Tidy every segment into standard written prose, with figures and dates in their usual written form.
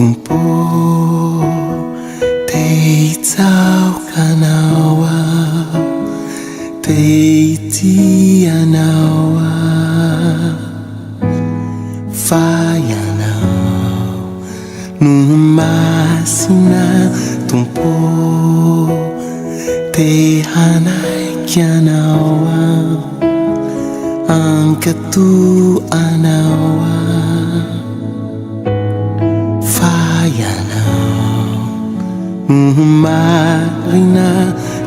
Tompo ô, te hitsaoka Anao aho, te hitia Anao aho, fa Ianao no masina Tompo ô, te hanaiky Anao aho, hankatò Anao aho. Fa ianao no marina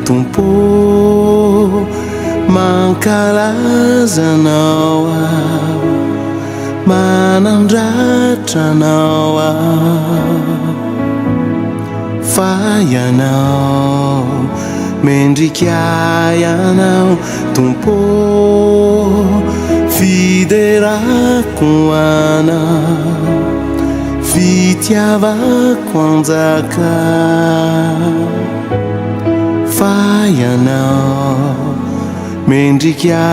Tompo ô, mankalaza Anao aho, manandratra Anao aho. Fa ianao mendrika ianao Tompo ô, fiderako Anao, fitiavako anjaka. Fa ianao mendrika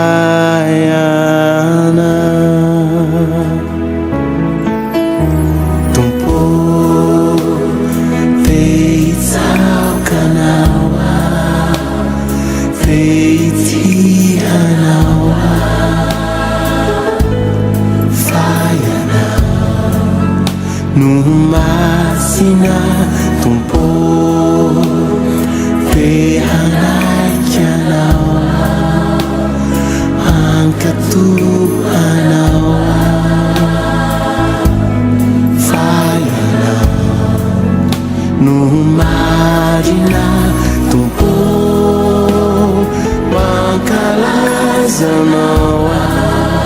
ianao. Tompo ô, te hitsaoka Anao aho, te hitia Anao aho, fa Ianao no masina, Tompo ô, te hanaiky Anao aho, hankatò Anao aho, fa Ianao no marina, Tompo ô, mankalaza Anao aho,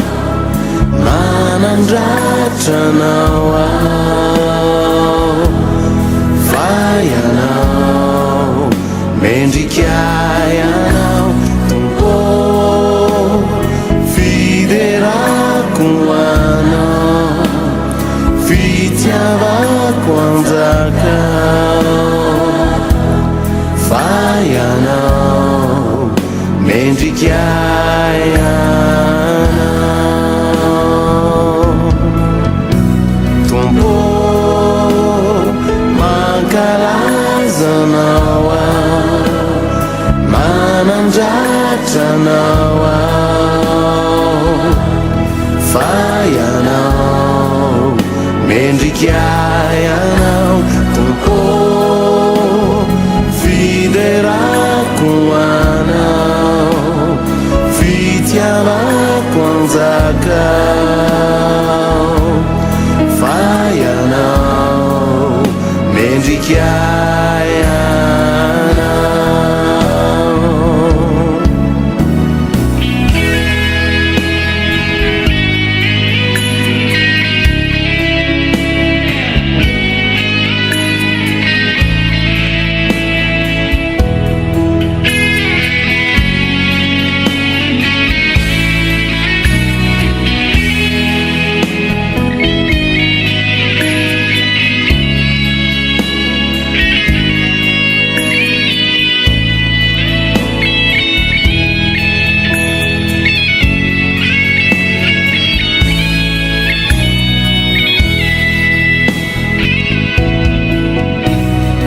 manandratra Anao aho, fa Ianao mendrika Ianao, Tompo ô, fiderako Anao, fitiavako anjaka, fa Ianao mendrika Ianao, Tompo ô, mankalaza Anao aho, manandratra Anao aho, fa Ianao mendrika Ianao, Tompo ô, fiderako Anao, fitiavako anjaka, fa Ianao mendrika Ianao.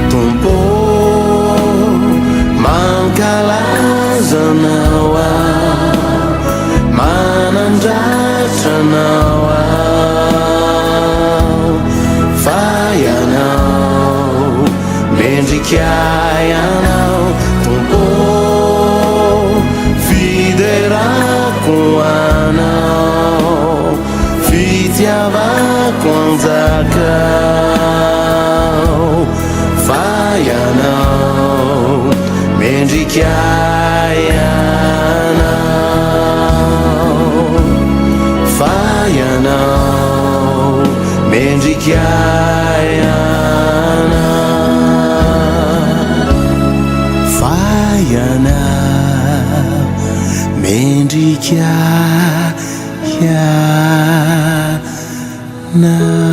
Tompo ô, mankalaza Anao aho, manandratra Anao aho, fa Ianao mendrika Ianao, Tompo ô, fiderako Anao. Fitiavako anjaka fa ianao mendrika ianao fa ianao mendrika ianao fa ianao mendrika Ianao.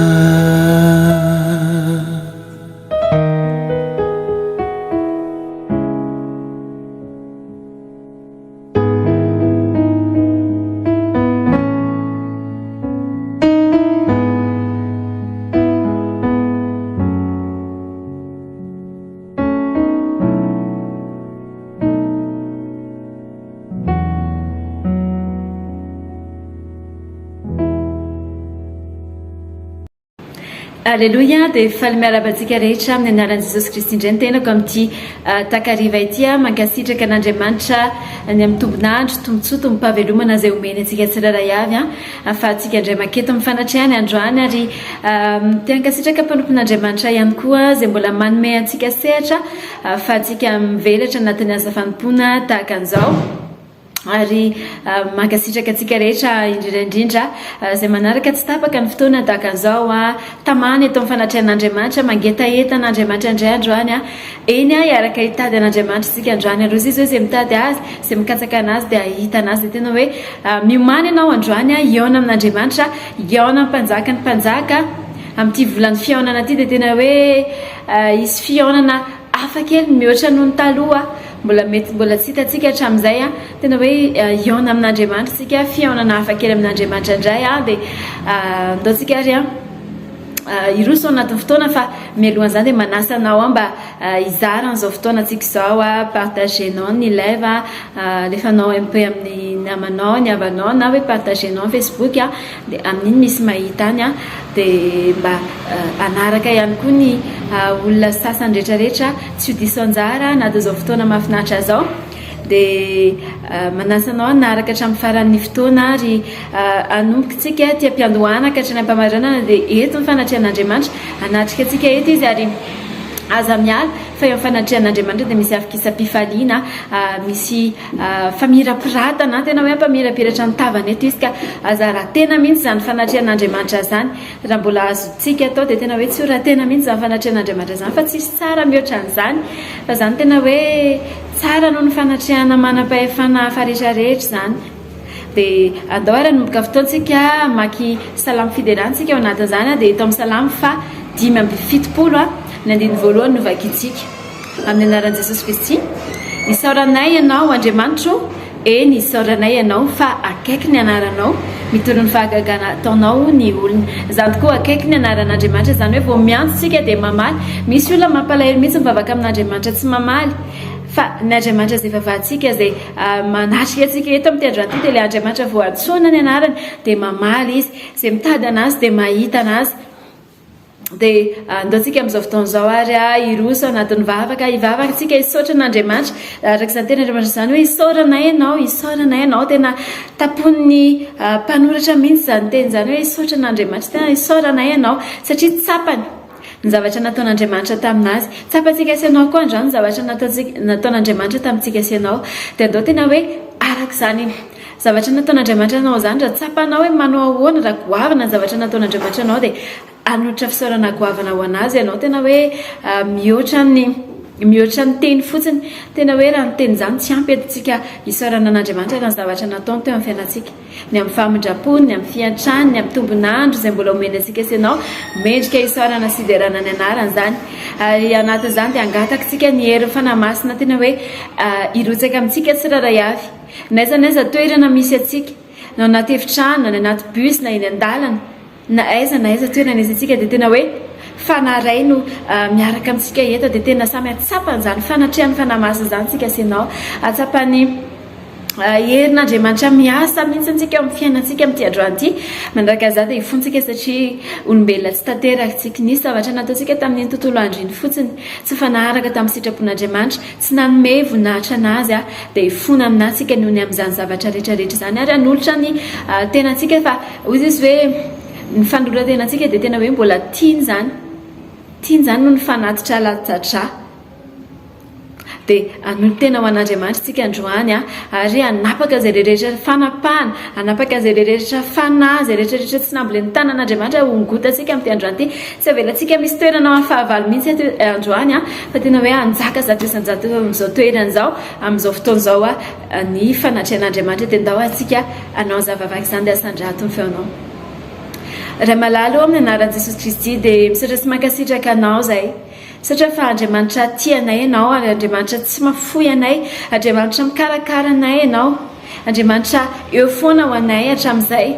Aleloia, dia faly miarahaba antsika rehetra amin'ny anaran'i Jesosy Kristy indray ny tenako amin'ity takariva ity. Mankasitraka an'Andriamanitra ny amin'ny tombon'andro, tombontsoa, tombom-pahavelomana izay omeny antsika tsirairay avy ahafahantsika indray maketo amin'ny fanatrehany androany ary te hankasitraka mpanompon'Andriamanitra ihany koa izay mbola manome antsika sehatra ahafahantsika mivelatra anatin'ny asa fanompoana tahaka an'izao. Ary mankasitraka antsika rehetra indrindra indrindra izay manaraka tsy tapaka ny fotoana tahaka an'izao tamana eto amin'ny fanatrehan'Andriamanitra, mangetaheta an'Andriamanitra indray androany. Eny hiaraka hitady an'Andriamanitra isika androany. Ary hoy izy hoe izay mitady azy, izay mikatsaka an'azy dia hahita an'azy. Dia tena hoe miomàna ianao androany hihaona amin'Andriamanitra, hihaona amin'ny mpanjakan'ny mpanjaka. Amin'ity volan'ny fihaonana ity dia tena hoe hisy fihaonana hafa kely mihoatra noho ny taloha. Mbola mety mbola tsy hitantsika hatramin'izay an, tena hoe hihaona amin'Andriamanitra isika, fihaonana hafa kely amin'Andriamanitra indray an, dia andao tsika ary an hiroso ao anatin'ny fotoana fa mialohan'izany dia manasa anao aho mba hizara an'izao fotoanantsika izao an, partager-nao ny live an, alefanao MP amin'ny namanao, ny havanao na hoe partager-nao amin'ny Facebook an, Dia amin'iny misy mahita any an, dia mba hanaraka ihany koa ny olona sasany rehetra rehetra tsy ho diso anjara na dia izao fotoana mahafinaritra izao. Dia manasa anao hanaraka hatramin'ny faran'ny fotoana ary hanomboka isika aty am-piandohana ka hatrany am-pamaranana dia eto ny fanatrehan'Andriamanitra, hanatrika antsika eto izy ary aza miala fa eo amin'ny fanatrehan'Andriamanitra dia misy afokisam-pifaliana, misy Famirapiratana, tena hoe hampamirapiratra ny tavany eto izy ka aza ratena mihitsy izany fanatrehan'Andriamanitra izany. Raha mbola azontsika atao dia tena hoe tsy ho ratena mihitsy izany fanatrehan'Andriamanitra izany fa tsisy tsara mihoatra an'izany. Fa izany tena hoe tsara noho ny fanatrehana manam-pahefana hafa rehetra rehetra izany. Dia andao ary hanomboka fotoantsika hamaky salamo fiderana isika ao anatin'izany dia eto amin'ny salamo faha 75 ny andininy voalohany no vakintsika. Amin'ny anaran'i Jesosy Kristy, isaoranay Ianao, Andriamanitro ô, eny, isaoranay Ianao, fa akaiky ny anaranao, mitory ny fahagagana ataonao ny olona. Izany tokoa, akaiky ny anaran'Andriamanitra, izany hoe vao miantso isika dia mamaly. Misy olona mampalahelo mihitsy mivavaka amin'Andriamanitra tsy mamaly, fa ny Andriamanitra izay vavahantsika, izay manatrika antsika eto amin'ity androany ity, dia ilay Andriamanitra voaantsoina ny anarany, dia mamaly Izy. Izay mitady an'Azy dia mahita an'Azy. Dia andao tsika amin'izao fotoana izao ary hiroso anatin'ny vavaka, hivavaka tsika hisaotra an'Andriamanitra, araka izany teny Andriamanitra izany hoe isaoranay ianao, isaoranay ianao, tena taponin'ny mpanoratra mihitsy izany teny izany hoe hisaotra an'Andriamanitra, tena isaoranay ianao satria tsapany ny zavatra nataon'Andriamanitra taminazy. Tsapantsika sy ianao koa androany ny zavatra nataontsika nataon'Andriamanitra tamintsika sy ianao. Dia andao tena hoe araka izany Zavatra nataon'Andriamanitra anao izany, raha tsapanao hoe manao ahoana, raha goavana ny zavatra nataon'Andriamanitra anao dia hanolotra fisaorana goavana ho an'Azy ianao, tena hoe mihoatra ny mihoatra ny teny fotsiny, tena hoe raha ny teny izany tsy ampy entintsika hisaorana an'Andriamanitra raha ny zavatra nataony teo amin'ny fiainantsika, ny amin'ny famindrampony, ny amin'ny fiantrany, ny amin'ny tombon'andro izay mbola omeny antsika sy ianao, mendrika hisaorana sy hiderana ny anarany izany, ary anatin'izany dia angatakitsika ny herin'ny Fanahy Masina tena hoe hirotsaka amintsika tsirairay avy. N'aiza n'aiza toerana misy antsika, na ao anaty efitrano, na any anaty bus, na eny an-dalana, na aiza na aiza toerana misy antsika dia tena hoe Fanahy Ray no miaraka amintsika eto dia tena samy hahatsapa an'izany fanatrehan'ny Fanahy Masina izany isika sy ianao. Hahatsapa ny herin'Andriamanitra miasa mihitsy isika eo amin'ny fiainantsika amin'ity androany ity. Manaraka an'izany dia hifontsika satria olombelona tsy tanteraka isika. Nisy zavatra nataontsika tamin'iny tontolo andro iny fotsiny, tsy nifanaraka tamin'ny sitrapon'Andriamanitra. Tsy nanome voninahitra an'Azy aho, dia hifona aminà tsika noho ny amin'izany zavatra rehetra rehetra izany, ary hanolotra ny tenantsika, fa hoy Izy hoe, ny fanoloran-tenantsika dia tena hoe mbola tiany izany, tiany izany noho ny fanatitra latsa-drà. Dia hanolo-tena ho an'Andriamanitra isika androany, ary hanapaka izay rehetra fanapahana, hanapaka izay rehetra fanahy, izay rehetra rehetra tsy nambolen'ny tanan'Andriamanitra hongotantsika amin'ity androany ity. Tsy avelantsika misy toerana ho an'ny fahavalo mihitsy eto androany fa tena hoe hanjaka 100% eo amin'izao toerana izao, amin'izao fotoana izao ny fanatrehan'Andriamanitra. Dia ndao antsika hanao izany vavaka izany dia asandrato ny feonao. Ray malala ô, amin'ny anaran'i Jesosy Kristy dia misaotra sy mankasitraka Anao izahay. Misaotra fa Andriamanitra tia anay Ianao ary Andriamanitra tsy mahafoy anay, Andriamanitra mikarakara anay Ianao, Andriamanitra eo foana ho anay hatramin'izay.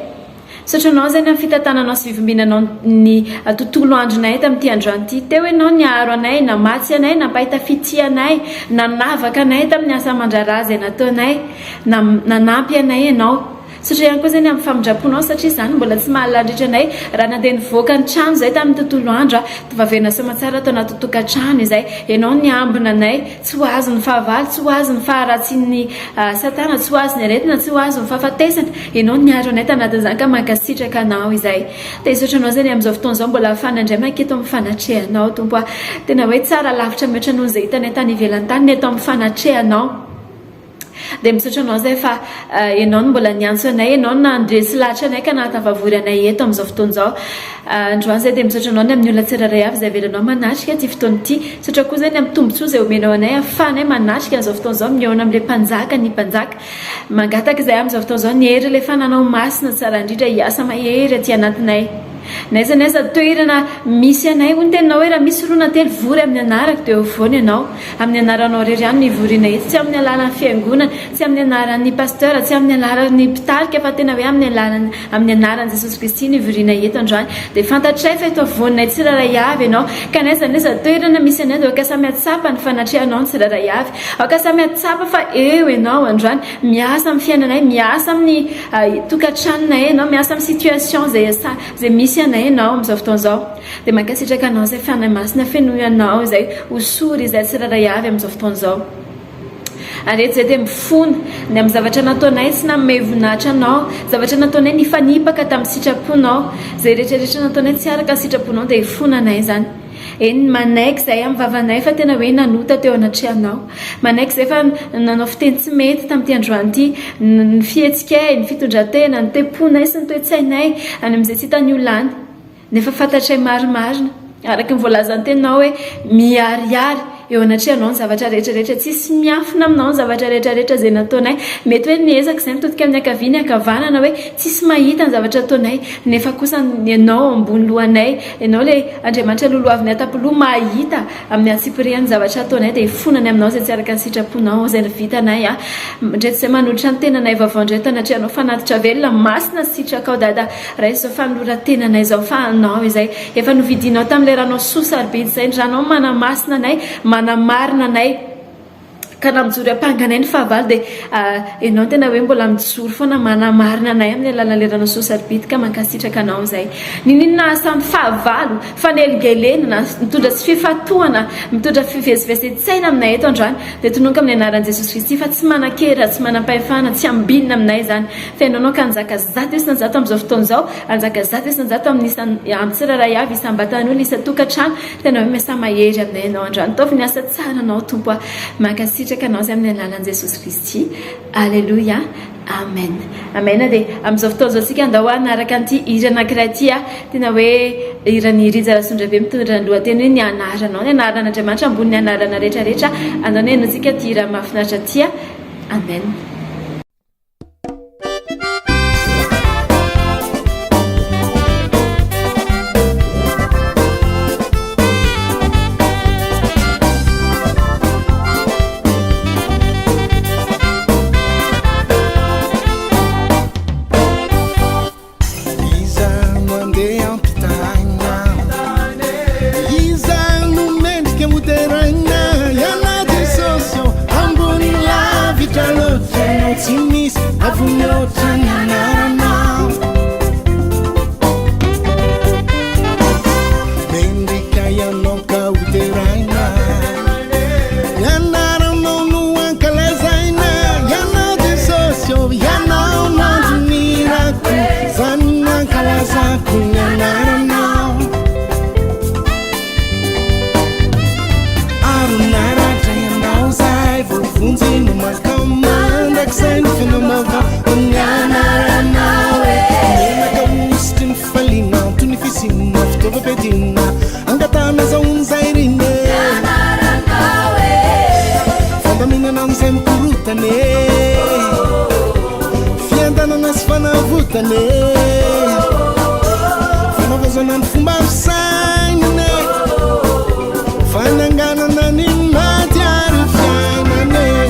Misaotra anao izay ny fitantananao sy fivimbinanao ny tontolo andronay tamin'ity androany ity. Teo ianao niaro anay, namatsy anay, nampahita fitia anay, nanavaka anay tamin'ny asa aman-draharaha izay nataonay, nanampy anay ianao. Misaotra ihany koa izay ny amin'ny famindram-ponao satria izany mbola tsy mahalandritra anay raha nandeha nivoaka ny trano izay tamin'ny tontolo andro Tovaverina soamatsara ato anaty tokantrano izay ianao niambina anay tsy ho azon'ny fahavalo, tsy ho azon'ny faharatsian'ny satana, tsy ho azon'ny aretina, tsy ho azon'ny fahafatesana. Ianao niaro anay tanatin'izany ka mankasitraka anao izay. Te hisaotra anao izay ny amin'izao fotoana izao mbola ahafahana indray manketo amin'ny fanatrehanao Tompo a. Tena hoe tsara lavitra mihoatra noho izay hitanay tany ivelany tany ny eto amin'ny fanatrehanao. Dia misaotra anao izay fa ianao no mbola niantso anay, ianao no nandresy lahatra anay ka nahatafavory anay eto amin'izao fotoana izao. Androany izay dia misaotra anao ny amin'ny olona tsirairay avy izay avelanao manatrika ity fotoana ity. Misaotra koa izay ny amin'ny tombontsoa izay omenao anay ahafahanay manatrika an'izao fotoana izao, mihaona amin'ilay Mpanjaka ny Mpanjaka. Mangataka izahay amin'izao fotoana izao ny hery ilay fananao masina tsara indrindra hiasa mahery aty anatinay. N'aiza n'aiza toerana misy anay, hoy ny teninao hoe raha misy roa na telo vory amin'ny anarako dia eo afovoany ianao. Amin'ny anaranao irery ihany no ivoriana eto, tsy amin'ny alalan'ny fiangonana, tsy amin'ny anaran'ny pasteur, tsy amin'ny alalan'ny mpitarika fa tena hoe amin'ny alalan'ny amin'ny anaran'i Jesosy Kristy no ivoriana eto androany. Dia fantatray fa eto afovoaninay tsirairay avy ianao, ka n'aiza n'aiza toerana misy anay dia aoka samy hahatsapa ny fanatrehanao ny tsirairay avy. Aoka samy hahatsapa fa eo ianao androany, miasa amin'ny fiainanay, miasa amin'ny tokantranonay ianao, miasa amin'ny situation izay izay misy anay ianao amin'izao fotoana izao. Dia mankasitraka anao izay Fanahy Masina fenoy anao izay hosory izay tsirairay avy amin'izao fotoana izao. Ary eto izay dia mifona ny amin'ny zavatra nataonay tsy nanome voninahitra anao, zavatra nataonay nifanipaka tamin'ny sitraponao, izay rehetra rehetra nataonay tsy araka ny sitraponao dia ifonanay izany. Eny, manaiky izahay amin'ny vavanay fa tena hoe nanota teo anatrehanao. Manaiky izahay fa nanao fiteny tsy mety tamin'ity androany ity. Ny fihetsikay, ny fitondran-tena, ny toe-ponay sy ny toe-tsainay any amin'izay tsy hitan'ny olona any. Nefa fantatray marimarina, araka ny voalazan'ny teninao hoe, miharihary eo anatrehanao ny zavatra rehetra rehetra, tsisy miafina aminao ny zavatra rehetra rehetra izay nataonay. Mety hoe niezaka izay nitodika amin'ny ankavia ny ankavanana hoe tsisy mahita ny zavatra ataonay, nefa kosa ianao ambony lohanay, ianao ilay Andriamanitra lolohavin'ny hatapoloha mahita Amin'ny antsipiriany ny zavatra ataonay dia ifonany aminao izay tsy araka ny sitraponao izay vitanay a! Ndreto izay manolotra ny tenanay vaovao ndreto anatrehanao fanatitra velona masina sy sitrakao Dada raiso izao fanoloran-tenanay izao fa anao izay efa novidianao tamin'ilay ranao soa sarobidy izay ny ranao manamasina anay manamarina anay ka na mijoro hiampanga anay ny fahavalo dia ianao tena hoe mbola mijoro foana manamarina anay amin'ny alalan'ilay ranao soa sarobidy ka mankasitraka anao izay. Ninoninona asan'ny fahavalo, fanelingelenana, mitondra tsy fifantohana, mitondra fivezivezen-tsaina aminay eto androany dia tononiko amin'ny anaran'i Jesosy Kristy fa tsy manan-kery ary tsy manam-pahefana, tsy ambinina aminay izany fa ianao no hanjaka 100% amin'izao fotoana izao, hanjaka 100% amin'ny isan amin'ny tsirairay avy, isam-batan'olona, isan-tokantrano. Tena hoe miasa mahery aminay ianao androany. Ataovy ny asa tsaranao Tompo a. Mankasitraka anao izay amin'ny alalan'i Jesosy Kristy. Aleloia. Amen. Amen dia amin'izao fotoana izao tsika andao hanaraka an'ity hira anankiray ity a. Tena hoe hiran'i Rija Rasolondrabe mitondra ny lohateny hoe ny anaranao, ny anaran'Andriamanitra ambonin'ny anarana rehetra rehetra. Andao ny henointsika ity hira mahafinaritra ity a. Amen. Iza no andeha ampitahaina? Iza no mendrika hoderaina? Ianao Jesosy ô, ambony lavitra loatra ianao, tsy misy avo mihoatra ny anaranao. Mendrika ianao ka hoderaina. Ny anaranao no ankalazaina. Ianao Jesosy ô, ianao no andronirako, zany no ankalazako ny anaranao. Aronaratra ianao zahay voavonjy no mankao mandrakizay ny fiainam-baovao ny anaranao e. Menaka hosotry ny fifaliana toy ny fisiana fitaovam-piadiana angatahana azahoana izay irina e. Fandaminana amin'izay mikorotana e. Fiadanana sy fanavotana e. Fanavaozana ny fomba fisainana e. Fananganana ny maty ary fiainana e.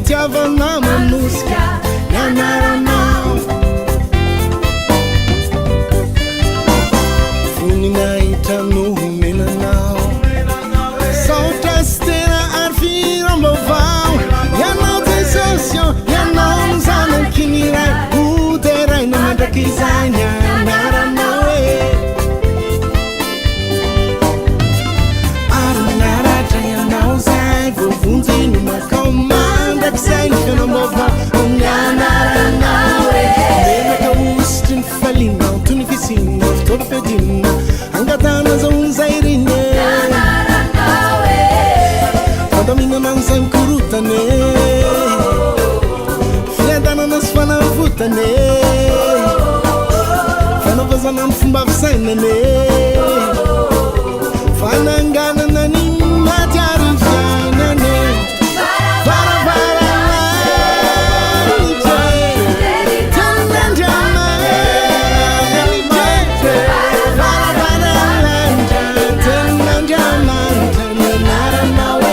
Fitiavana manosika ny anaranao. Voninahitra no homena anao. Saotra sy tena ary fihiram-baovao. Ianao Jesosy ô, Ianao no Zanaky ny Ray. Hoderaina mandrakizay ny anaranao e. Ary manaratra ianao zay voavonjy no makao mandrakizay ny fiainam-baovao amin'ny anaranao e. Menaka hosotry ny fifaliana toy ny fisiana fitaovam-piadiana angatahana azahoana izay irina e. Fandaminana an'izay mikorotana e. Fiadanana sy fanavotana e. Fanavaozana ny fomba fisainana e. Fananganana ny maty ary fiainana e. Varavarana lanitra e. Tenin'Andriamanitra e. Varavarana lanitra, tenin'Andriamanitra ny anaranao e.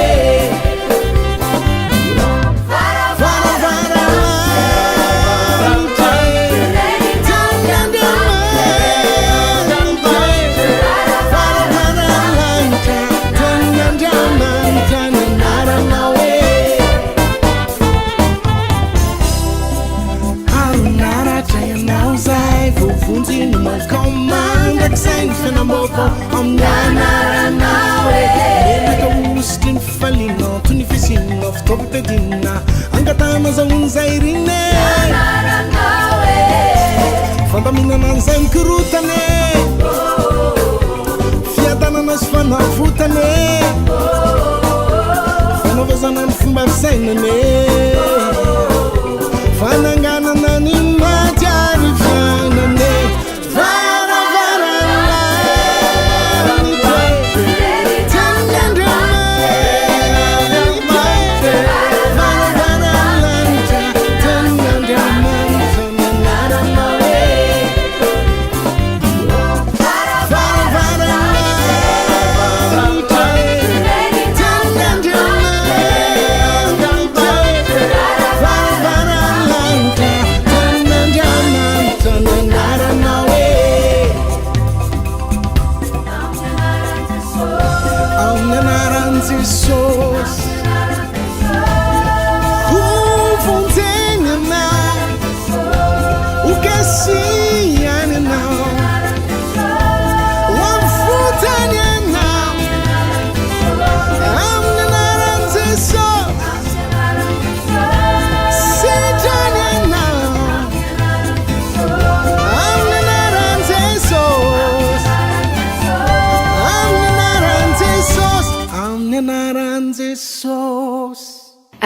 Fitaovam-piadiana angatahana azahoana izay irina e. Fandaminana an'izay mikorotana e. Fiadanana sy fanavotana e. Fanaovazana ny fomba fisainana e. Fananganana ny maty ary fiainana e.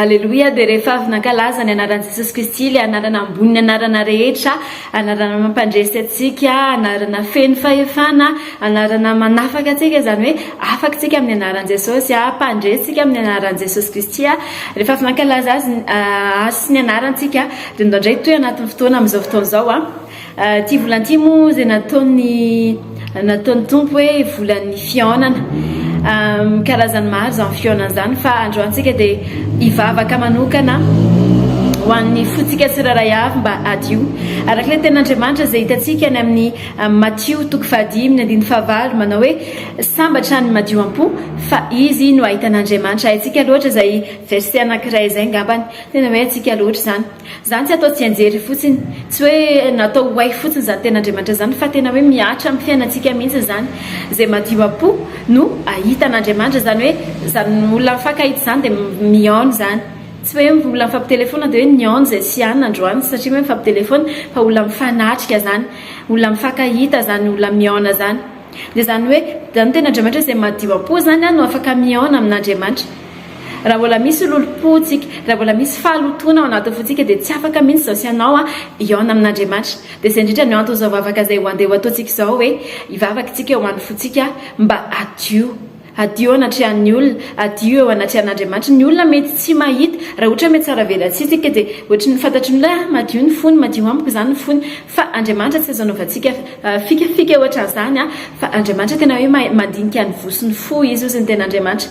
Aleloia dia rehefa avy nankalaza ny anaran'i Jesosy Kristy ilay anarana ambonin'ny anarana rehetra, anarana mampandresy antsika, anarana feno fahefana, anarana manafaka antsika izany hoe afaka isika amin'ny anaran'i Jesosy, mpandresy isika amin'ny anaran'i Jesosy Kristy. Rehefa avy nankalaza azy azy sy ny anarany tsika dia ndao indray hitohy anatin'ny fotoana amin'izao fotoana izao a. Ity volana ity moa izay nataon'ny nataon'ny Tompo hoe volan'ny fihaonana. Karazany maro izany fihaonana izany fa androany tsika dia hivavaka manokana ho an'ny fontsika tsirairay avy mba hadio. Araka ilay tenin'Andriamanitra izay hitantsika any amin'ny Matio toko fahadimy ny andininy fahavalo manao hoe sambatra ny madio am-po fa izy no hahita an'Andriamanitra. Haintsika loatra izay verset anankiray izay angambany. Tena hoe haintsika loatra izany. Izany tsy atao tsianjery fotsiny. Tsy hoe natao ho hay fotsiny izany tenin'Andriamanitra izany fa tena hoe mihatra amin'ny fiainantsika mihitsy izany. Izay madio am-po no hahita an'Andriamanitra. Izany hoe izany olona mifankahita izany dia mihaona izany. Tsy hoe olona mifampitelefaona dia hoe nihaona izay sy anona androany satria hoe mifampitelefaona fa olona mifanatrika izany. Olona mifankahita izany, olona mihaona izany. Dia izany hoe, izany tena Andriamanitra izay madio am-po izany no afaka mihaona amin'Andriamanitra. Raha mbola misy lolompo tsika, raha mbola misy fahalotoana ao anatin'ny fontsika dia tsy afaka mihitsy izao sy ianao hihaona amin'Andriamanitra. Dia izay indrindra no anton'izao vavaka izay ho andeha ho ataontsika izao hoe, hivavaka isika ho an'ny fontsika mba hadio. Hadio eo anatrehan'ny olona, hadio eo anatrehan'Andriamanitra. Ny olona mety tsy mahita, raha ohatra hoe mihatsara velatsihy isika dia ohatry ny fantatry ny olona hoe ah madio ny fony, madio amiko izany ny fony. Fa Andriamanitra tsy azo anaovantsika fikafika ohatran'izany fa Andriamanitra tena hoe mahay mandinika ny voa sy ny fo Izy hozy ny tena Andriamanitra.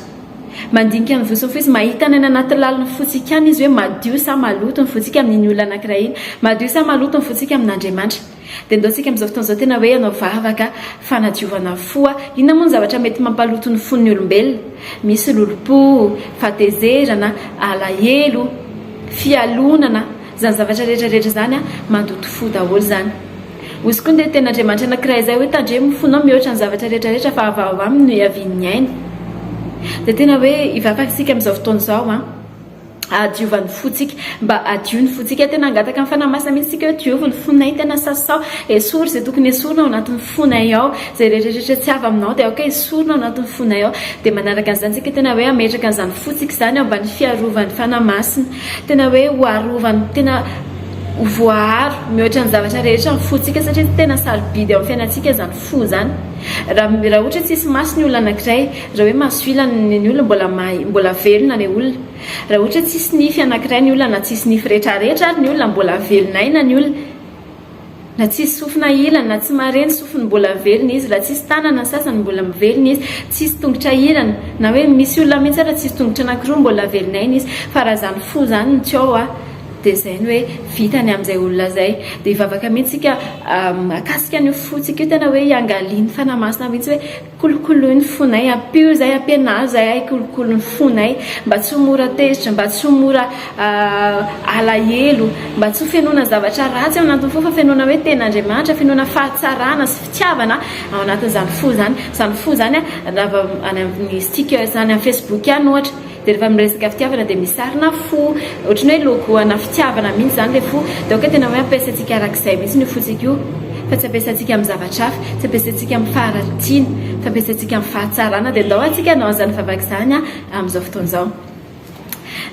Mandinika ny voa sy ny fo Izy, mahita ny any anaty lalin'ny fontsika any Izy hoe madio sa maloto ny fontsika amin'iny olona anankiray iny, madio sa maloto ny fontsika amin'Andriamanitra. Dia ndao tsika amin'izao fotoana izao tena hoe hanao vavaka fanadiovana fo. Inona moa ny zavatra mety mampaloto ny fon'ny olombelona? Misy lolompo, fahatezerana, alahelo, fialonana, izany zavatra rehetra rehetra izany mandoto fo daholo izany. Hozy koa ny tenin'Andriamanitra anankiray izay hoe tandremo ny fonao mihoatra ny zavatra rehetra rehetra fa avy ao aminy no hiavian'ny aina. Dia tena hoe hivavaka isika amin'izao fotoana izao an. Hahadiovan'ny fontsika, mba hadio ny fontsika. Tena hangataka ny Fanahy Masina mihitsy isika hoe diovy ny fonay, tena sasao, esory izay tokony esorina ao anatin'ny fonay ao. Izay rehetra rehetra tsy avy aminao dia aoka esorina ao anatin'ny fonay ao. Dia manaraka an'izany isika tena hoe hametraka an'izany fontsika izany ao ambany fiarovan'ny Fanahy Masina. Tena hoe ho arovany, tena ho voaaro mihoatra ny zavatra rehetra ny fontsika satria tena sarobidy ao amin'ny fiainantsika izany fo izany. Raha raha ohatra hoe tsisy maso ny olona anankiray, raha hoe maso ilany ny olona mbola mahay mbola velona ilay olona. Raha ohatra hoe tsisy nify anankiray ny olona na tsisy nify rehetrarehetra ary ny olona mbola velona aina ny olona. Na tsisy sofina ilany na tsy mahare ny sofiny mbola velona izy, raha tsisy tanana ny sasany mbola mivelona izy, tsisy tongotra ilany na hoe misy olona mihitsy ara tsisy tongotra anankiroa mbola velona aina izy fa raha izany fo izany no tsy ao a dia izay no hoe vita ny amin'izay olona izay. Dia hivavaka mihitsy isika mahakasika an'io fontsika io tena hoe hiangalian'ny Fanahy Masina mihitsy hoe kolokoloy ny fonay, ampio izahay, ampianaro izahay hikolokolo ny fonay mba tsy ho mora tezitra, mba tsy ho mora alahelo, mba tsy ho fenoina zavatra ratsy ao anatin'ny fo fa fenoina hoe tenin'Andriamanitra, fenoina fahatsarana sy fitiavana ao anatin'izany fo izany. Izany fo izany raha vao any amin'ny stickers any amin'ny Facebook any ohatra. Dia rehefa miresaka fitiavana dia misy sarina fo, ohatran'ny hoe logo ana fitiavana mihitsy izany ilay fo. Dia aoka tena hoe ampiasaintsika arak'izay mihitsy io fontsika io fa tsy ampiasaintsika amin'ny zavatra hafa, tsy ampiasaintsika amin'ny faharatsiana fa ampiasaintsika amin'ny fahatsarana. Dia ndao antsika hanao an'izany vavaka izany amin'izao fotoana izao.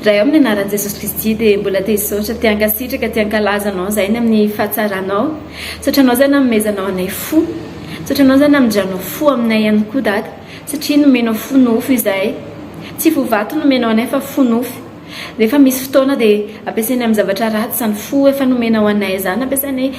Ray ao amin'ny anaran'i Jesosy Kristy dia mbola te hisaotra, te hankasitraka, te hankalaza Anao izahay ny amin'ny fahatsaranao. Misaotra Anao izay nanomezanao anay fo. Misaotra Anao izay namindranao fo aminay ihany koa Dada. Satria nomenao fo nofo izahay. Tsy fo vato nomenao anay fa fo nofo. Rehefa misy fotoana dia ampiasainay amin'ny zavatra ratsy izany fo efa nomenao anay izany. Ampiasainay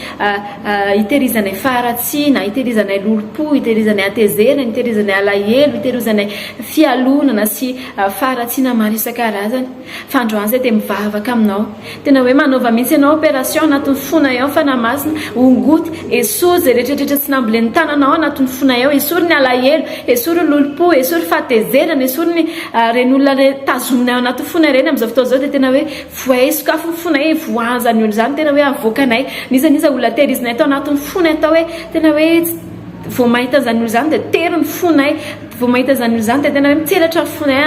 hitehirizanay faharatsiana, hitehirizanay lolompo, hitehirizanay hatezerana, hitehirizanay alahelo, hitehirizanay fialonana sy faharatsiana maro isan-karazany. Fa androany izay dia mivavaka aminao. Tena hoe manaova mihitsy ianao opération anatin'ny fonay ao Fanahy Masina, ongoty, esory izay rehetra rehetra tsy nambolen'ny tananao anatin'ny fonay ao, esory ny alahelo, esory ny lolompo, esory fahatezerana, esory ny ireny olona ireny tazominay ao anatin'ny fonay ireny amin'izao fotoana izao dia tena hoe voay sokafy ny fonay, voanzany olona izany tena hoe avoakanay, n'iza n'iza olona tehirizinay tao anatin'ny fonay tao hoe tena hoe vao mahita an'izany olona izany dia tery ny fonay. Vao mahita izany olona izany dia tena hoe mitselatra ny fonay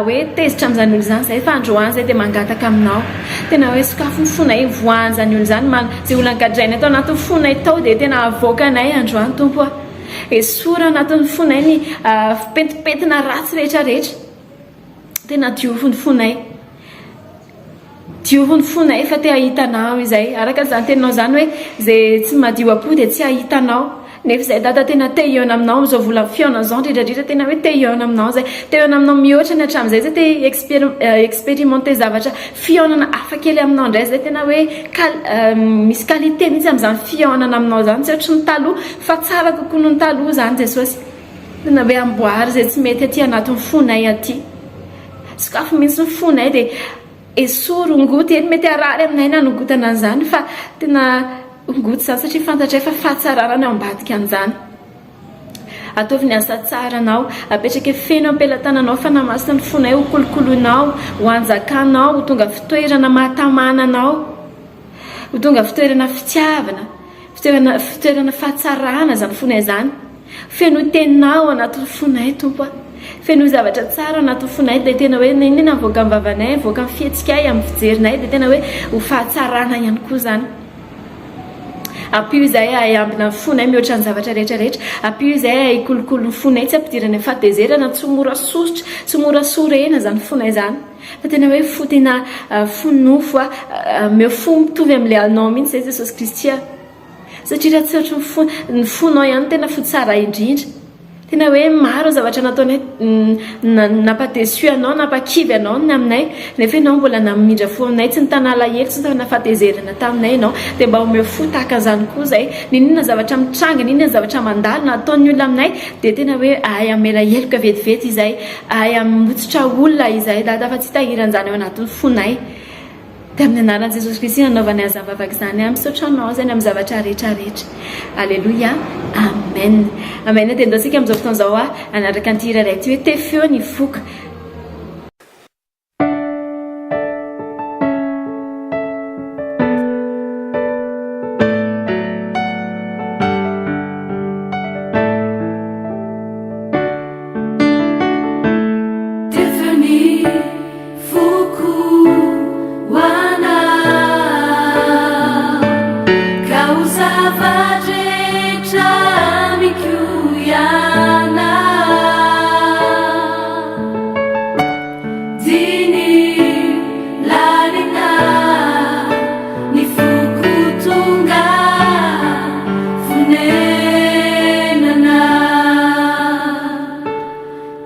hoe tezitra amin'izany olona izany izahay fa androany izahay dia mangataka aminao tena hoe sokafy ny fonay hivoahan'izany olona izany man izay olona gadraina tao anatin'ny fonay tao dia tena avoakanay androany Tompo a! Esory ao anatin'ny fonay ny fipentipentina ratsy rehetra rehetra tena diovy ny fonay. Diovy ny fonay fa te hahita anao izay. Araka izany teninao izany hoe izay tsy madio am-po dia tsy hahita anao. Nefa izay Dada tena te hihaona aminao amin'izao volan'ny fihaonana izao indrindra indrindra tena hoe te hihaona aminao izay. Te hihaona aminao mihoatra ny hatramin'izay izay te hi-experimenter zavatra fihaonana hafa kely aminao indray izay tena hoe misy qualité mihitsy amin'izany fihaonana aminao izany tsy ohatry ny taloha fa tsara kokoa noho ny taloha izany Jesosy. Tena hoe amboary izay tsy mety aty anatin'ny fonay aty. Sokafy mihitsy ny fonay dia esory ongoty, eny mety harary aminay ny hanongotana an'izany fa tena ongoty izany satria fantatray fa fahatsarana ny ao ambadika an'izany. Ataovy ny asa tsaranao, apetraka feno am-pelatananao Fanahy Masina ny fonay ho kolokoloinao, ho anjakanao, ho tonga fitoerana mahatamana anao, ho tonga fitoerana fitiavana, fitoerana fitoerana fahatsarana izany fonay izany. Fenoy teninao ao anatin'ny fonay Tompo a! Fenoy zavatra tsara ao anatin'ny fonay dia tena hoe na inona mivoaka amin'ny vavanay, mivoaka amin'ny fihetsikay, amin'ny fijerinay dia tena hoe ho fahatsarana ihany koa izany. Ampio izahay hahay hiambina ny fonay mihoatra ny zavatra rehetra rehetra. Ampio izahay hahay hikolokolo ny fonay tsy hampidirana fahatezerana, tsy ho mora sosotra, tsy ho mora sorena izany fonay izany. Fa tena hoe fo tena fo nofo a, omeo fo mitovy amin'ilay anao mihitsy izay Jesosy Kristy a. Satria raha tsy ohatry ny fo, ny fonao ihany no tena fo tsara indrindra. Tena hoe maro ny zavatra nataonay nampa-déçu anao, nampakivy anao ny aminay, nefa ianao mbola namindra fo aminay, tsy nitana alahelo, tsy nitana fahatezerana taminay ianao. Dia mba omeo fo tahaka an'izany koa izahay. N'inon'inona zavatra mitranga, n'inon'inona zavatra mandalo na ataon'ny olona aminay, dia tena hoe ahay hamela heloka vetivety izahay, ahay hamotsitra olona izahay Dada fa tsy hitahiry an'izany ao anatin'ny fonay. Dia amin'ny anaran'i Jesosy Kristy nanaovanay an'izany vavaka izany aho misaotra anao izany amin'ny zavatra rehetra rehetra. Aleloia. Amen. Amen. Dia ndao tsika amin'izao fotoana izao aho hanaraka an'ity hira iray ity hoe Tefeo ny foko. Tefeo ny Foko ho anao Ka ho zava-drehetra amiko ianao Diniho lalina ny foko tonga fonenana.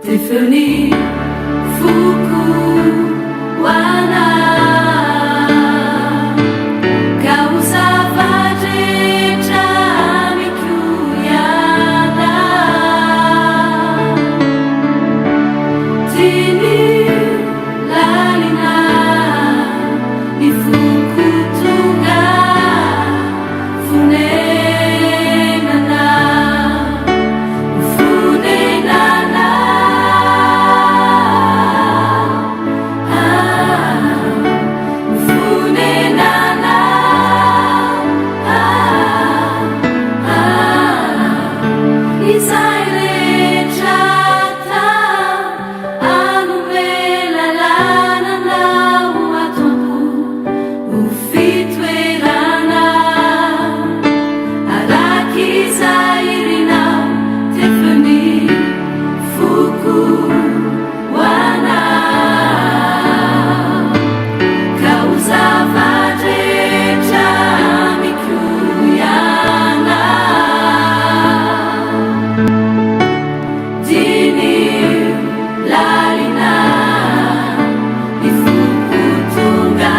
Tefeo ny foko ho anao Ka ho zava-drehetra amiko ianao Diniho lalina ny foko tonga fonenana Fonenana Fonenana Izay rehetra atao Hanome lalàna anao ato am-po Ho fitoerana Araka izay irinao Tefeo ny foko ho anao Ka ho zava-drehetra amiko ianao Diniho lalina ny foko tonga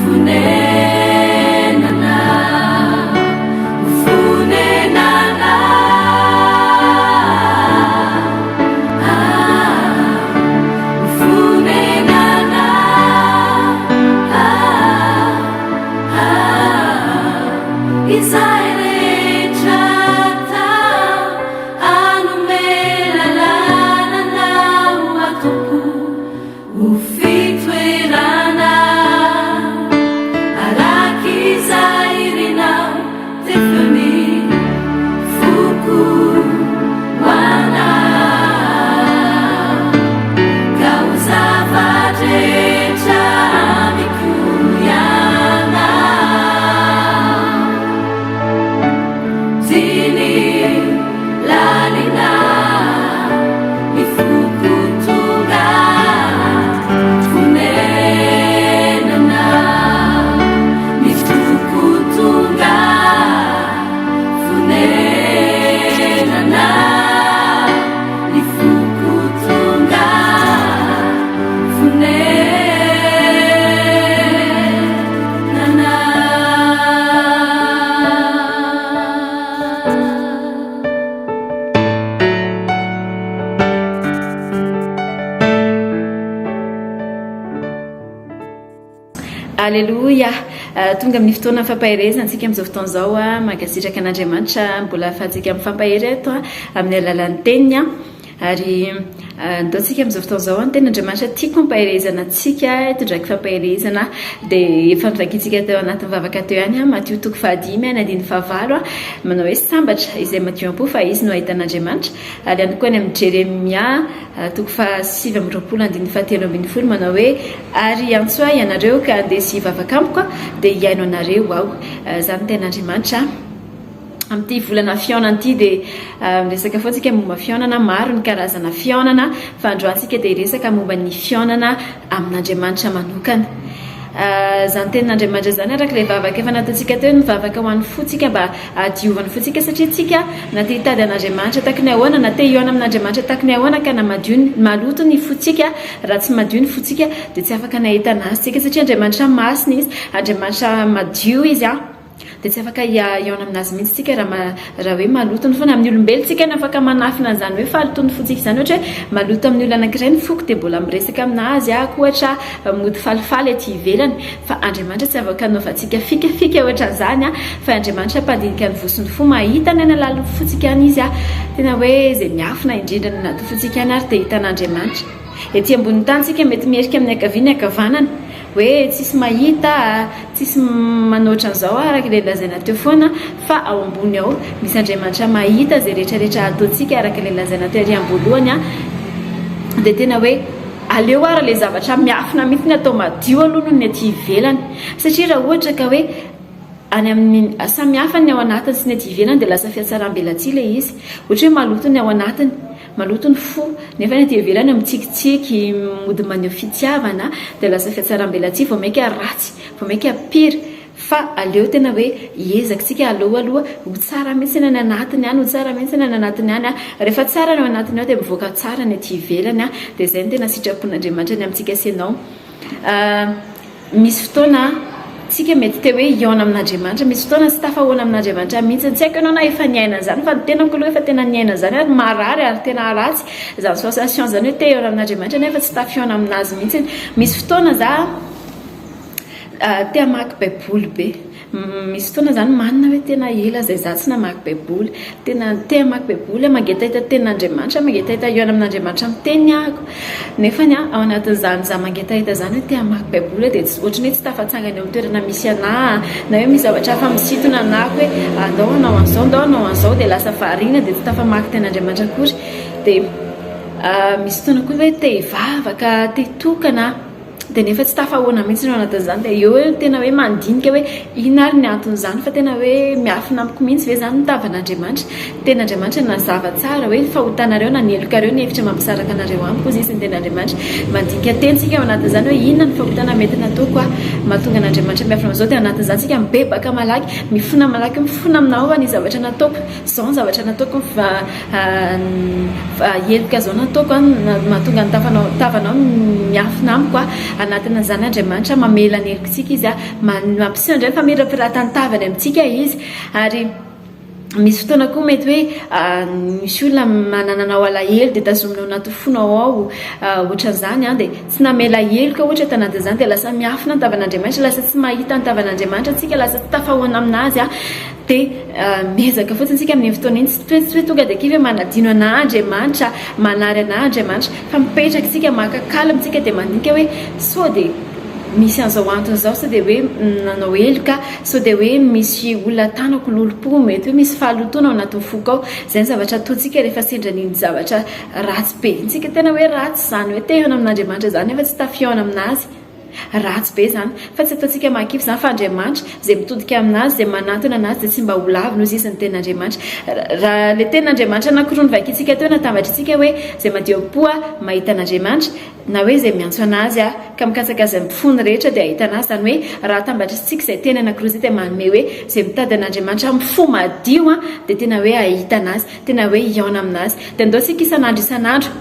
fonenana Fonenana Fonenana Izay rehetra atao Hanome lalàna anao ato am-po Ho fitoerana Araka izay irinao Tefeo ny foko ho anao Ka ho zava-drehetra amiko ianao Diniho lalina ny foko tonga fonenana Ny foko tonga fonenana Ny foko tonga fonenana. Aleloia! Tonga amin'ny fotoana fampaherezana antsika amin'izao fotoana izao. Mankasitraka an'Andriamanitra mbola ahafahantsika mifampahery eto amin'ny alalan'ny teniny. Ary ndao tsika amin'izao fotoana izao, ny tenin'Andriamanitra tiako hampaherezana antsika, hitondrako fampaherezana dia efa novakintsika teo anatin'ny vavaka teo ihany, Matio toko fahadimy any andininy fahavalo, manao hoe sambatra izay madio am-po fa izy no hahita an'Andriamanitra. Ary ihany koa any amin'ny Jeremia toko fahasivy amby roapolo andininy fahatelo ambin'ny folo manao hoe ary hiantso ahy ianareo ka handeha sy hivavaka amiko dia hihaino anareo aho. Izany ny tenin'Andriamanitra. Amin'ity volana fihaonana ity dia miresaka foana tsika momba fihaonana, maro ny karazana fihaonana fa androany tsika dia hiresaka momba ny fihaonana amin'Andriamanitra manokana. Izany tenin'Andriamanitra izany araka ilay vavaka efa nataontsika teo, nivavaka ho an'ny fontsika mba hahadiovan'ny fontsika satria tsika na te hitady an'Andriamanitra taky ny ahoana, na te hihaona amin'Andriamanitra taky ny ahoana ka na madio ny, maloto ny fontsika, raha tsy madio ny fontsika dia tsy afaka ny hahita an'Azy tsika satria Andriamanitra masina Izy, Andriamanitra madio Izy an. Dia tsy afaka hihaona aminazy mihitsy tsika raha raha hoe maloto ny fo. Na amin'ny olombelona tsika no afaka manafina an'izany hoe fahalotoan'ny fontsika izany. Ohatra hoe maloto amin'ny olona anankiray ny foko dia mbola miresaka aminazy aho ohatra mody falifaly aty ivelany. Fa Andriamanitra tsy afaka anaovantsika fikafika ohatran'izany fa Andriamanitra mpandinika ny voa sy ny fo mahita ny any alalin'ny fontsika any Izy. Tena hoe izay miafina indrindra any anatin'ny fontsika any ary dia hitan'Andriamanitra. Ety ambonin'ny tany tsika mety miherika amin'ny ankavia ny ankavanana. Hoe tsisy mahita, tsisy manao ohatran'izao araka ilay lazaina teo foana fa ao ambony ao misy Andriamanitra mahita izay rehetra rehetra ataontsika araka ilay lazaina tery am-boalohany dia tena hoe aleo ara ilay zavatra miafina mihitsy ny atao madio aloha noho ny aty ivelany satria raha ohatra ka hoe any amin'ny samy hafa ny ao anatiny sy ny aty ivelany dia lasa fihatsaram-belatsihy ilay izy. Ohatra hoe maloto ny ao anatiny, maloto ny fo, nefa ny aty ivelany mitsikitsiky, mody maneho fitiavana, dia lasa fihatsaram-belatsihy, vao mainka ratsy, vao mainka pire. Fa aleo tena hoe hiezaka isika, aleo aloha ho tsara mihitsy ny any anatiny any, ho tsara mihitsy ny any anatiny any. Rehefa tsara ny ao anatiny ao dia mivoaka tsara ny aty ivelany, dia izay no tena sitrapon'Andriamanitra ny amintsika sy ianao. Misy fotoana tsika mety te hoe hihaona amin'Andriamanitra, misy fotoana tsy tafahoana amin'Andriamanitra mihitsy. Tsy haiko ianao na efa niaina an'izany fa ny tenako aloha efa tena niaina an'izany ary marary ary tena ratsy izany sensation izany hoe te hihaona amin'Andriamanitra nefa tsy tafihaona aminazy mihitsy. Misy fotoana za te hamaky baiboly be. Misy fotoana zany manina hoe tena ela zay za tsy namaky baiboly, tena te hamaky baiboly aho, mangetaheta tenin'Andriamanitra aho, mangetaheta hihaona amin'Andriamanitra miteny ahako, nefany an ao anatin'izany za mangetaheta zany hoe te hamaky baiboly aho dia tsy ohatran'ny hoe tsy tafatsangana eo amin'ny toerana misy anah na hoe misy zavatra hafa misintona anah hoe andao hanao an'izao ndao hanao an'izao dia lasa variana dia tsy tafamaky tenin'Andriamanitra akory, dia misy fotoana koa hoe te hivavaka, te hitokana. Dia nefa tsy tafahoana mihitsy ny ao anatin'izany dia eo eo tena hoe mandinika hoe inona ary ny anton'izany fa tena hoe miafina amiko mihitsy ve izany ny tavan'Andriamanitra? Tenin'Andriamanitra nazava tsara hoe ny fahotanareo na ny helokareo ny hevitra mampisaraka anareo amiko hozy izy ny tenin'Andriamanitra. Mandinika teny isika ao anatin'izany hoe inona ny fahotana mety nataoko aho mahatonga an'Andriamanitra miafina amin'izao dia anatin'izany isika mibebaka malaky, mifona malaky, mifona aminao aho ny zavatra nataoko. Izao ny zavatra nataoko fa heloka izao nataoko an, mahatonga ny tafanao tavanao miafina amiko an, anatin'izany Andriamanitra mamela ny helokintsika Izy an, mampiseho indray ny famirapiratan'ny tavany amintsika Izy ary misy fotoana koa mety hoe misy olona manananao alahelo dia tazominao anaty fonao ao ohatran'izany an, dia tsy namela heloka ohatra tanatin'izany dia lasa miafina ny tavan'Andriamanitra, lasa tsy mahita ny tavan'Andriamanitra tsika, lasa tsy tafahoana aminazy an. Dia miezaka fotsiny isika amin'iny fotoana iny, tsy hoe tonga dia kivy hoe manadino anà Andriamanitra, manary anà Andriamanitra, fa mipetraka isika maka calme isika dia mandinika hoe sao dia misy an'izao antony izao, sao dia hoe nanao heloka, sao dia hoe misy olona tanako lolompo, mety hoe misy fahalotoana ao anatin'ny foko ao. Izay ny zavatra ataontsika rehefa sendra an'iny zavatra ratsy be iny isika, tena hoe ratsy izany hoe te hihaona amin'Andriamanitra izany nefa tsy tafihaona aminazy. Ratsy be izany. Fa tsy ataontsika mahakivy izany fa Andriamanitra, izay mitodika aminazy, izay manantona anazy dia tsy mba ho laviny hozy izy ny tenin'Andriamanitra. Raha ilay tenin'Andriamanitra anankiroa novakintsika teo natambatritsika hoe izay madio am-po mahita an'Andriamanitra na hoe izay miantso anazy ka mikatsaka azy amin'ny fony rehetra dia hahita anazy. Izany hoe raha atambatritsika izay teny anankiroa izay dia manome hoe izay mitady an'Andriamanitra amin'ny fo madio dia tena hoe hahita anazy. Tena hoe hihaona aminazy. Dia andao tsika isan'andro isan'andro.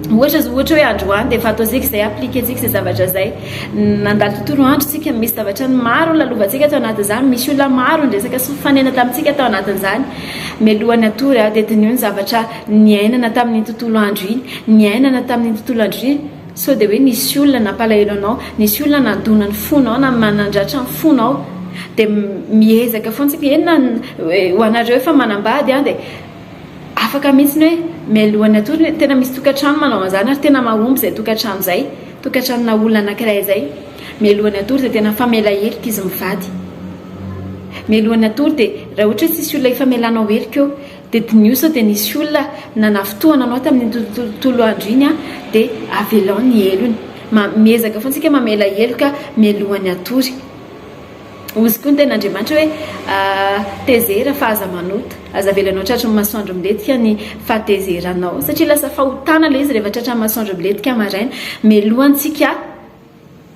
Ohatra zao, ohatra hoe androany dia efa ataontsika izay, appliquer-tsika izay zavatra izay. Nandalo tontolo andro tsika, misy zavatra maro lalovantsika tao anatin'izany, misy olona maro niresaka sy nifanena tamintsika tao anatin'izany. Mialohan'ny hatory dia diniho ny zavatra niainana tamin'iny tontolo andro iny, niainana tamin'iny tontolo andro iny. Sao dia hoe nisy olona nampalahelo anao, nisy olona nandona ny fonao na nandratra ny fonao. Dia miezaka foana tsika, eny na ho anareo efa manambady an, dia afaka mihitsy ny hoe mialohan'ny hatory, ny tena misy tokantrano manao an'izany ary tena mahomby izay tokantrano izay, tokantranona olona anankiray izay, mialohan'ny hatory dia tena mifamela heloka izy mivady. Mialohan'ny hatory dia raha ohatra hoe tsisy olona hifamelanao heloka eo, Dia diniho sao dia nisy olona nanafintohana anao tamin'iny tontolo andro iny dia avelao ny helony. Miezaka foana isika mamela heloka mialohan'ny hatory. Hozy koa ny tenin'Andriamanitra hoe tezera fa aza manota. Aza avelanao tratry ny masoandro milentika ny fahatezeranao. Satria lasa fahotana ilay izy rehefa tratran'ny masoandro milentika maraina. Mialohantsika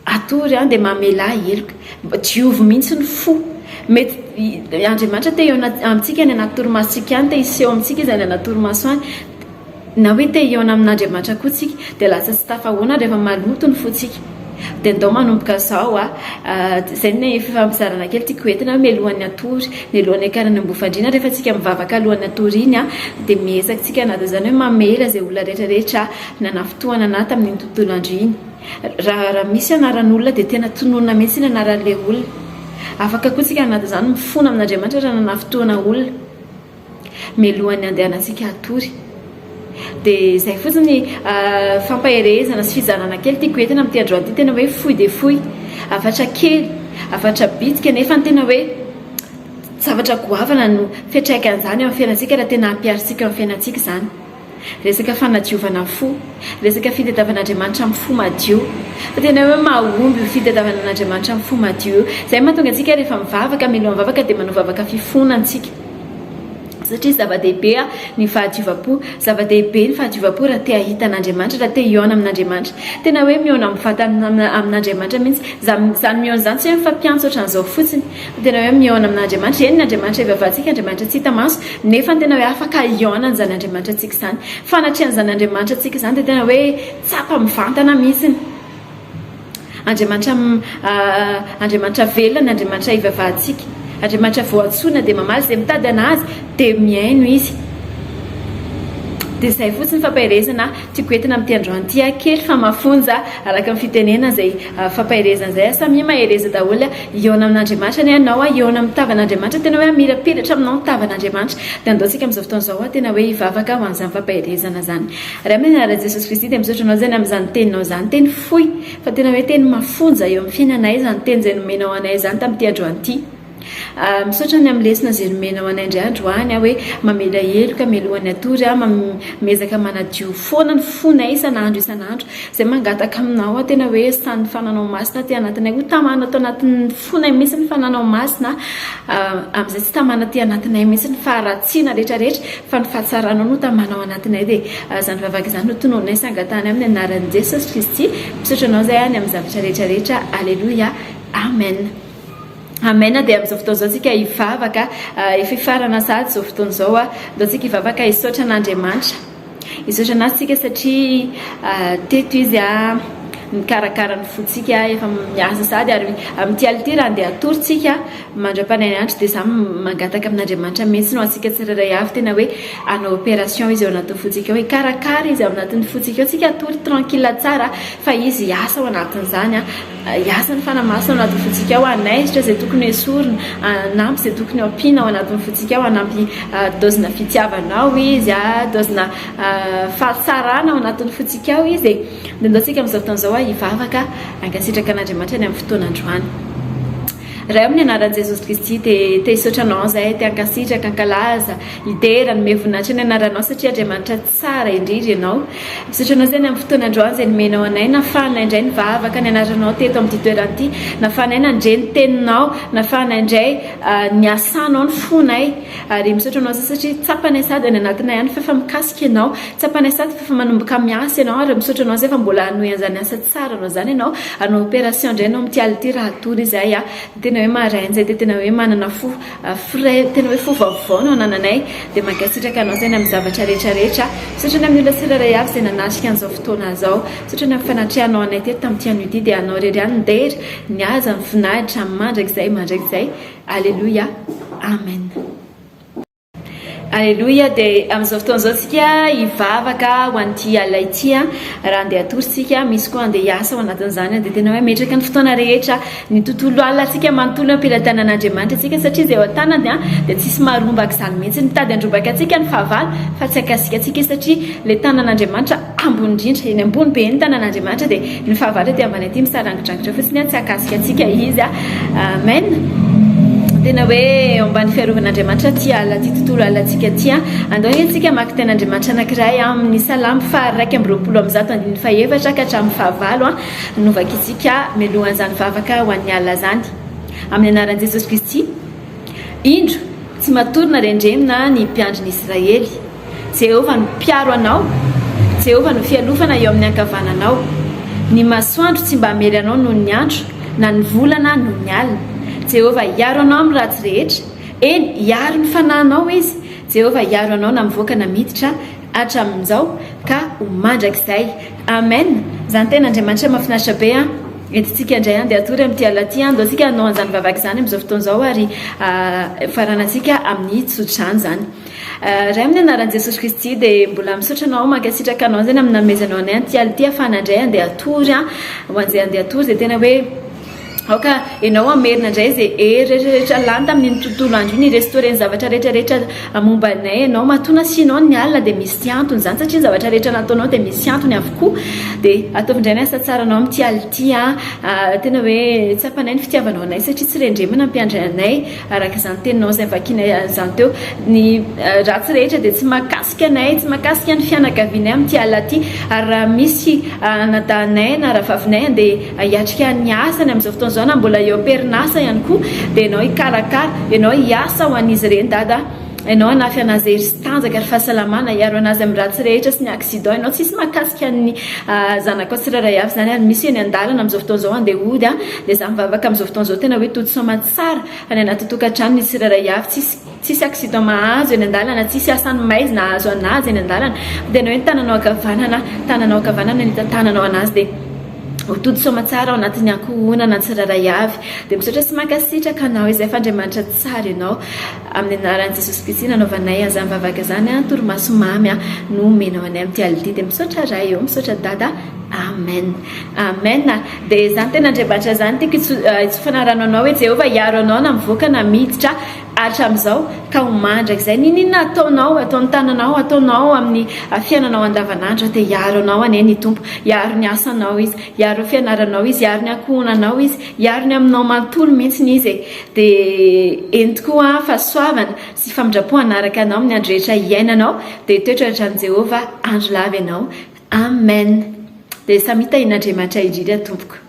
hatory. hatory dia mamelà heloka. Diovy mihitsy ny fo. Mety Andriamanitra te hihaona amintsika any anaty torimasontsika any, te hiseho amintsika izy any anaty torimaso any. Na hoe te hihaona amin'Andriamanitra koa tsika dia lasa tsy tafahoana rehefa maloto ny fontsika. Dia ndao manomboka izao a! Izay ny fifampizarana kely tiako entina hoe mialohan'ny hatory, mialohan'ny hiakarana ambony fandriana rehefa tsika mivavaka alohan'ny hatory iny a, dia miezaka tsika anatin'izany hoe mamela izay olona rehetra rehetra nanafintohana anà tamin'iny tontolo andro iny. Raha raha misy anaran'olona dia tena tononina mihitsy ny anaran'ilay olona. Afaka koa tsika anatin'izany mifona amin'Andriamanitra raha nanafintohana olona. mialohan'ny handehanantsika hatory. Dia izay fotsiny fampaherezana sy fizarana kely tiako entina amin'ity androany ity, tena hoe fohy dia fohy, hafatra kely, hafatra bitika nefa ny tena hoe zavatra goavana no fiantraikan'izany eo amin'ny fiainantsika raha tena ampiharintsika eo amin'ny fiainantsika izany. Resaka fanadiovana fo, resaka fitadiavana Andriamanitra amin'ny fo madio. Fa tena hoe mahomby io fitadiavana an'Andriamanitra amin'ny fo madio io. Izay mahatonga antsika rehefa mivavaka, mialoha mivavaka dia manao vavaka fifonana isika. Satria zava-dehibe ny fahadiovam-po. Zava-dehibe ny fahadiovam-po raha te hahita an'Andriamanitra, raha te hihaona amin'Andriamanitra. Tena hoe mihaona mivantana amin'Andriamanitra mihitsy. Izany izany mihaona izany tsy hoe mifampiantso ohatran'izao fotsiny. Fa tena hoe mihaona amin'Andriamanitra. Eny, ny Andriamanitra ivavahantsika, Andriamanitra tsy hita maso, nefa tena hoe afaka hihaona an'izany Andriamanitra antsika izany. Fanatrehan'izany Andriamanitra antsika izany dia tena hoe tsapa mivantana mihitsy. Andriamanitra Andriamanitra velona ny Andriamanitra ivavahantsika. Andriamanitra voantsoina dia mamaly, izay mitady an'Azy dia mihaino Izy. Dia izay fotsiny fampaherezana tiako entina amin'ity androany ity ah, kely fa mafonja araka ny fitenenana izay fampaherezana izay ah. Samia mahereza daholo ah, hihaona amin'Andriamanitra anie ianao ah, hihaona amin'ny tavan'Andriamanitra, tena hoe hamirapiratra aminao ny tavan'Andriamanitra. Dia andao tsika amin'izao fotoana izao ah, tena hoe hivavaka ho an'izany fampaherezana izany. Ray amin'ny anaran'i Jesosy Kristy dia misaotra anao izany amin'izany teninao izany, teny fohy fa tena hoe teny mafonja eo amin'ny fiainanay izany teny izay nomenao anay izany tamin'ity androany ity. Misaotra ny amin'ny lesona izay nomenao anay indray androany aho hoe mamela heloka mialohan'ny hatory aho, miezaka manadio foana ny fonay isan'andro isan'andro. Izay mangataka aminao aho tena hoe sany fananao masina aty anatinay, ho tamana ato anatin'ny fonay mihitsy ny fananao masina, amin'izay tsy tamana aty anatinay mihitsy ny faharatsiana rehetra rehetra fa ny fahatsaranao no tamana ao anatinay. Dia izany vavaka izany no tononinay sy angatahanay amin'ny anaran'i Jesosy Kristy. Misaotra anao izay any amin'ny zavatra rehetra rehetra. Aleloia. Amen. Amen dia amin'izao fotoana izao tsika hivavaka efa hifarana sahady izao fotoana izao a ndao tsika hivavaka hisaotra an'Andriamanitra hisaotra anazy tsika satria teto izy a mikarakara ny fontsika efa miasa sahady ary amin'ity alina ity raha andeha hatory tsika mandra-panahy andro dia za mangataka amin'Andriamanitra mihitsy no antsika tsirairay avy tena hoe hanao opération izy ao anatin'ny fontsika ao hikarakara izy ao anatin'ny fontsika ao tsika hatory tranquille tsara fa izy hiasa ao anatin'izany a Hiasa ny Fanahy Masina ao anatin'ny fontsika ao, hanaisotra izay tokony hesorina, hanampy izay tokony ho ampiana ao anatin'ny fontsika ao, hanampy dozina fitiavana ao Izy, dozina fahatsarana ao anatin'ny fontsika ao Izy e. Dia ndao tsika amin'izao fotoana izao hivavaka hankasitraka an'Andriamanitra ny amin'ny fotoana androany. Ray amin'ny anaran'i Jesosy Kristy dia te hisaotra Anao izahay, te hankasitraka, hankalaza, hidera, hanome voninahitra ny anaranao satria Andriamanitra Tsara indrindra ianao. Misaotra anao izay ny amin'ny fotoana androany izay nomenao anay, nafahanay indray nivavaka ny anaranao teto amin'ity toerana ity, nafahanay nandre ny teninao, nafahanay indray niasanao ny fonay, ary misaotra anao izay satria tsapanay sady any anatinay any fa efa mikasika ianao, tsapanay sady fa efa manomboka miasa ianao, ary misaotra anao izay fa mbola hanohy an'izany asa tsara anao izany ianao, hanao opération indray ianao amin'ity alina ity raha hatory izay, tena hoe marainjay dia tena hoe manana fo. Frais tena hoe fo vaovao no anananay dia mankasitraka anao zay ny amin'ny zavatra rehetra rehetra. Misaotra ny amin'ny olona tsirairay avy izay nanatrika an'izao fotoana izao. Misaotra ny amin'ny fanatrehanao anay teto tamin'ity anio ity dia anao irery ihany ny dera, ny haja, ny voninahitra mandrakizay mandrakizay. Aleloia. Amen. Aleloia dia amin'izao fotoana izao tsika hivavaka ho an'ity alina ity a raha andeha hatory tsika misy koa andeha hiasa ao anatin'izany dia tena hoe ametraka ny fotoana rehetra ny tontolo alina tsika manontolo am-pelatanan'Andriamanitra tsika satria izay ao an-tanany a dia tsisy maharombaka izany mihitsy mitady handrombaka antsika ny fahavalo fa tsy hakasika antsika izy satria ilay tanan'Andriamanitra ambony indrindra eny ambony be eny ny tanan'Andriamanitra dia ny fahavalo aty ambany aty misarangidrangitra fotsiny a tsy hakasika antsika izy a amen tena hoe eo ambany fiarovan'Andriamanitra ty ala ty tontolo alantsika ty a andao anie tsika maka ten'Andriamanitra anankiray amin'ny salamo faha 121 andininy fahefatra ka hatramin'ny fahavalo a no vakintsika mialohan'izany vavaka ho an'ny alina izany amin'ny anaran'i Jesosy Kristy indro tsy matory na rendremina ny mpiandry ny Israely Jehovah no mpiaro anao, Jehovah no fialofana eo amin'ny ankavananao. Ny masoandro tsy mba hamely anao noho ny andro, na ny volana noho ny alina. Jehovah hiaro anao amin'ny ratsy rehetra, eny, hiaro ny fanahinao Izy. Jehovah hiaro anao na mivoaka na miditra, hatramin'izao ka ho mandrakizay. Amen! Izany tena Andriamanitra mahafinaritra be an! Entintsika indray andeha hatory amin'ity alina ity an! Ndao tsika hanao an'izany vavaka izany amin'izao fotoana izao ary faranantsika amin'ny tsodrano izany. Ray amin'ny anaran'i Jesosy Kristy dia mbola misaotra anao, mankasitraka anao izay amin'ny nanomezanao anay an'ity alina ity ahafahana indray andeha hatory an! Ho an'izay andeha hatory dia tena hoe Aoka ianao hamerina indray izay hery rehetra rehetra lany tamin'iny tontolo andro iny, hi-restaurer ny zavatra rehetra rehetra momba anay ianao. Matoa nasianao ny alina dia misy antony izany satria ny zavatra rehetra nataonao dia misy antony avokoa. Dia ataovy indray ny asa tsaranao amin'ity alina ity an. Tena hoe tsapanay ny fitiavanao anay satria tsy rendremana ny mpiandry anay araka izany teninao izay vakianay izany teo. Ny ratsy rehetra dia tsy mahakasika anay, tsy mahakasika ny fianakavianay amin'ity alina ity. Ary raha misy anadahinay na rahavavinay andeha hiatrika ny asany amin'izao fotoana izao na mbola eo am-perinasa ihany koa dia ianao hikarakara, ianao hiasa ho an'izy ireny dada, ianao hanafy an'azy hery sy tanjaka ary fahasalamana, hiaro an'azy amin'ny ratsy rehetra sy ny accident, ianao tsisy mahakasika ny zanakao tsirairay avy izany ary misy eny an-dalana amin'izao fotoana izao andeha hody an, dia za mivavaka amin'izao fotoana izao tena hoe tody soamantsara any anaty tokantrano ny tsirairay avy, tsisy tsisy accident mahazo eny an-dalana, tsisy asan'ny maizina ahazo an'azy eny an-dalana, dia ianao hoe ny tananao ankavanana, tananao ankavanana ny hitantananao an'azy dia. Ho tody soamatsara ao anatin'ny ankohonana tsirairay avy. Dia misaotra sy mankasitraka anao izay fa Andriamanitra tsara ianao. Amin'ny anaran'i Jesosy Kristy nanaovanay an'izany vavaka izany an, torimaso mamy an no omenao anay amin'ity alina ity. Dia misaotra Ray ô, misaotra Dada. Amen. Amen. Dia izany tena Andriamanitra izany tiako hitsofana rano anao hoe Jehovah hiaro anao na mivoaka na miditra. Hatramin'izao ka ho mandrakizay. N'inon'inona ataonao, ataon'ny tananao, ataonao amin'ny fiainanao andavanandro dia hiaro anao anie ny Tompo. Hiaro ny asanao Izy, hiaro ny fianaranao Izy, hiaro ny ankohonanao Izy, hiaro ny aminao manontolo mihitsy Izy e. Dia eny tokoa fahasoavana sy famindram-po hanaraka anao amin'ny andro rehetra iainanao dia hitoetra eo an-tranon'i Jehovah andro lava ianao. Amen. Dia samia tahian'Andriamanitra indrindra tompoko.